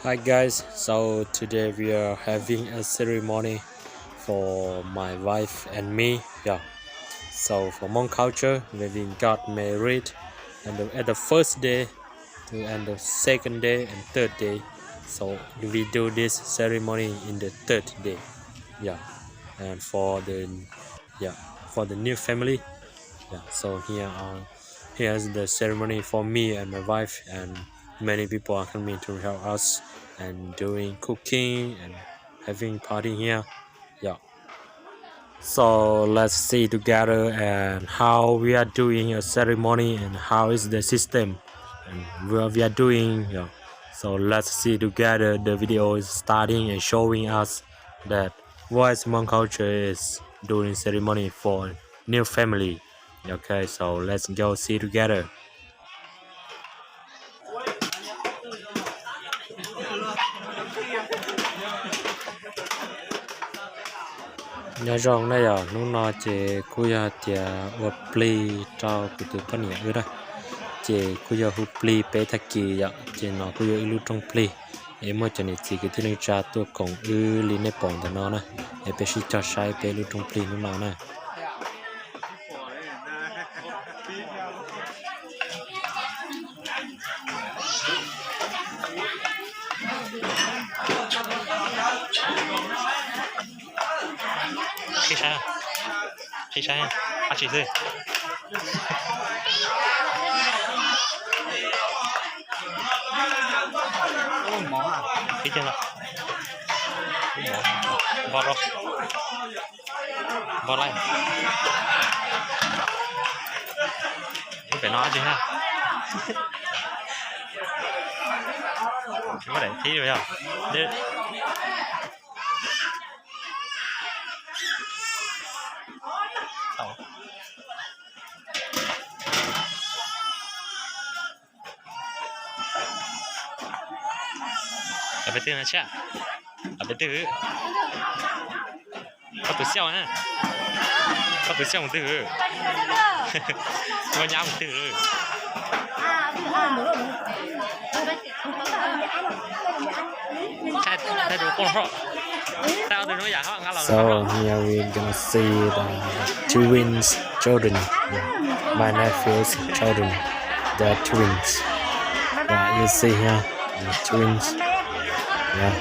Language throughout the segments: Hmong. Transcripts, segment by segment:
Hi guys, so today we are having a ceremony for my wife and me. Yeah. So for Hmong culture, when we got married, and the, at the first day, to, and the second day and third day, so we do this ceremony in the third day. Yeah. And for the, yeah, for the new family. Yeah. So here are, here's the ceremony for me and my wife, and many people are coming to help us and doing cooking and having party here. Yeah. So let's see together and how we are doing a ceremony and how is the system and what we are doing. Yeah. So let's see together. The video is starting and showing us that what Hmong culture is doing ceremony for new family. Okay, so let's go see together. Nyob zoo na yom, hnub no ces kuj yog tias ua plig rau kuv tus poj niam wb na, ces kuj yog hu plig peb tag kis yom, ces no kuj yog ib lub rooj plig, es muaj cov niam txiv kwv tij neej tsa tuaj koom wb li nej pom ntawm no na, es peb sib cog saib peb lub rooj plig hnub no na. Qhib saib, qhib saib, dab tsi xwb. Qhib kiag no, npog rau, npog laij. Lub pem no dab tsi na? Tsis muaj daim qhib li yog. Peb twg na, peb twg? Koj tus xiaj, koj tus xiaj mus twg? Koj nyab mus twg? So here we gonna see the twins children, my nephew's children. They're twins. Yeah, you see here, the twins. Yeah.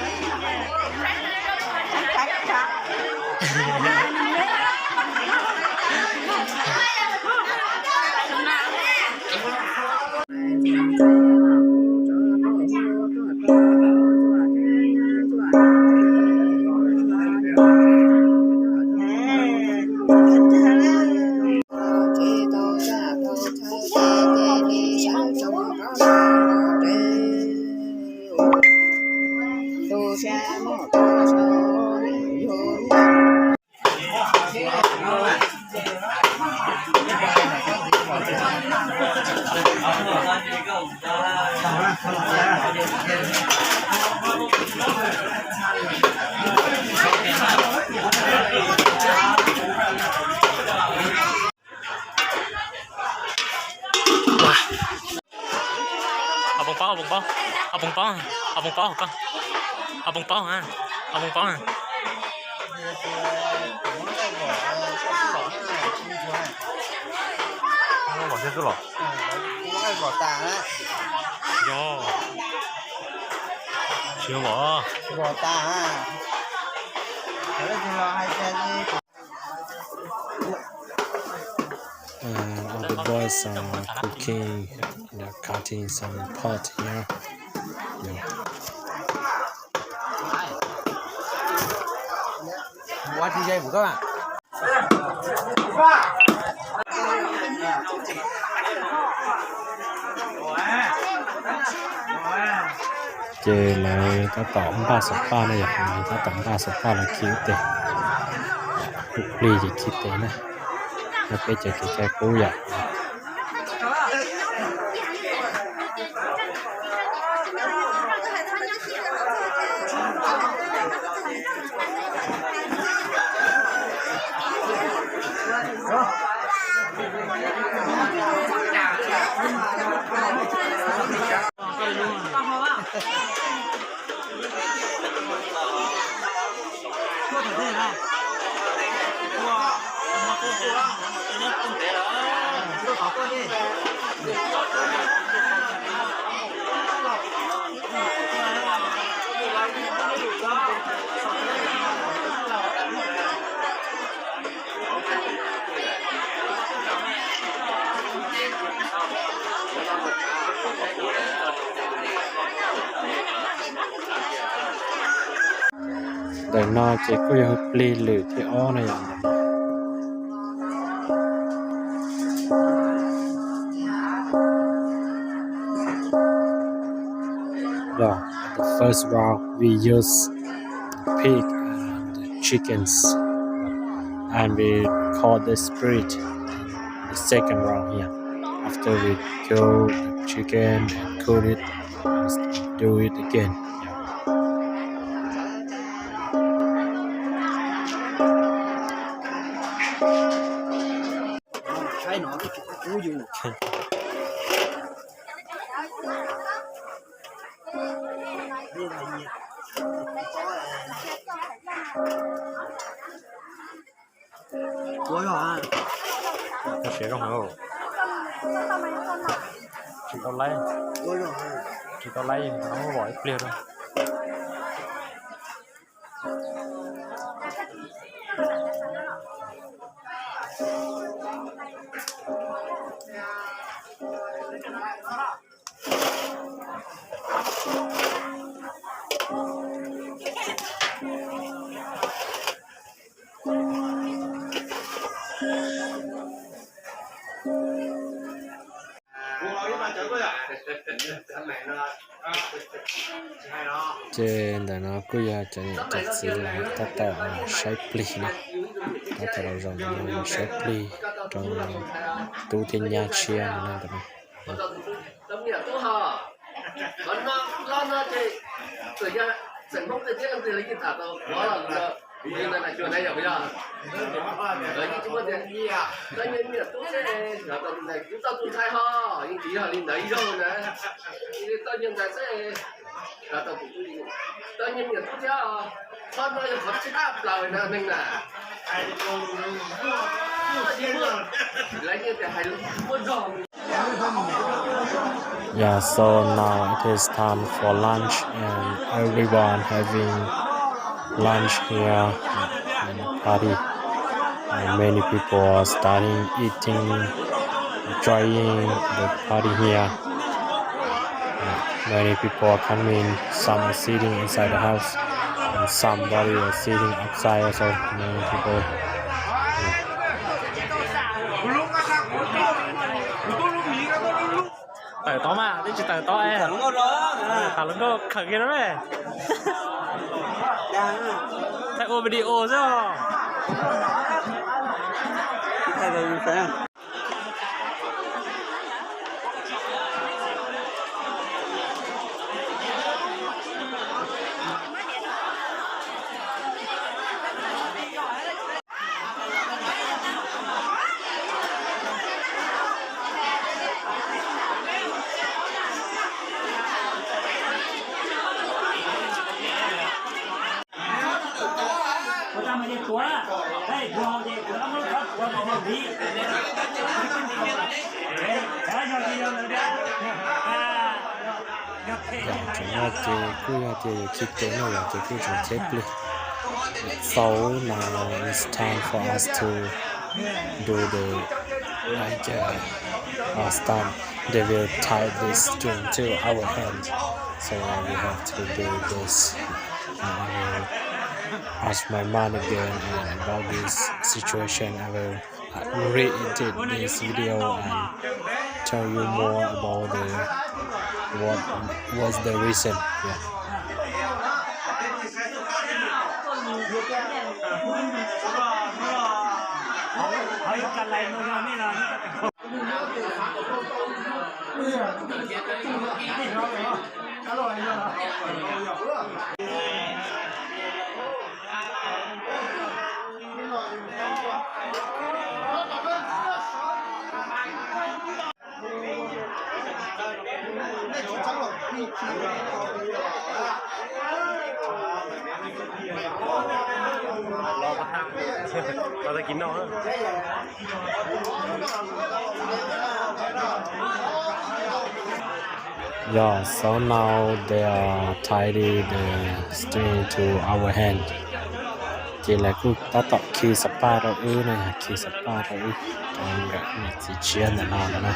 Hau poos paub, hau poos paub, hau poos paub, hau poos paub, hau poos paub, hau poos paub. Yog, tsis yog vom. And all the boys are cooking, they're cutting some pot here. Yeah. Ces lawv tab tom npaj xov paj na yom, lawv tab tom npaj xov paj los khi ub tes. Kuv plig ces khi tes na, yog peb cov kev cai qub yom. Ntawm no ces kuj yog plig lwm thib ob na yom. Yeah, the first round we use the pig and the chickens, and we call the spirit the second round here. After we kill the chicken and cook it, do it again. Siav zoo heev. Tsis tau laib, tsis tau laib, no muab vom ib pliag rau. Ces ntawm no kuj yog cov niam cov txiv lawv tab tom saib plig na, tab tom los zaum ntawm no saib plig rau tub thiab nyab tshiab no ntawm no. Yeah, so now it is time for lunch and everyone having lunch here and party. And many people are starting eating, enjoying the party here. Many people are coming, some are sitting inside the house, and somebody are sitting outside also. Many people. Tawm tod mas, twb tsis tawm tod. Tham hluas nkauj khaws kiag no me. Thaij ua video xwb os. Yog tseem no ces kuj yog tias yuav khi tes no yog ces kuj tseem cheb plig. So now it's time for us to do the, like, uh, uh, stunt. They will tie this string to our hand. So we have to do this. And I will ask my mom again, uh, about this situation. I will, uh, re-edit this video and tell you more about the, what was the reason. Yeah. Yeah, so now they are tidy the string to our hand. Ces lawv kuj tab tom khi xab paj rau wb na, khi xab paj rau wb rau nkawm niam txiv tshiab ntawm no lawm na.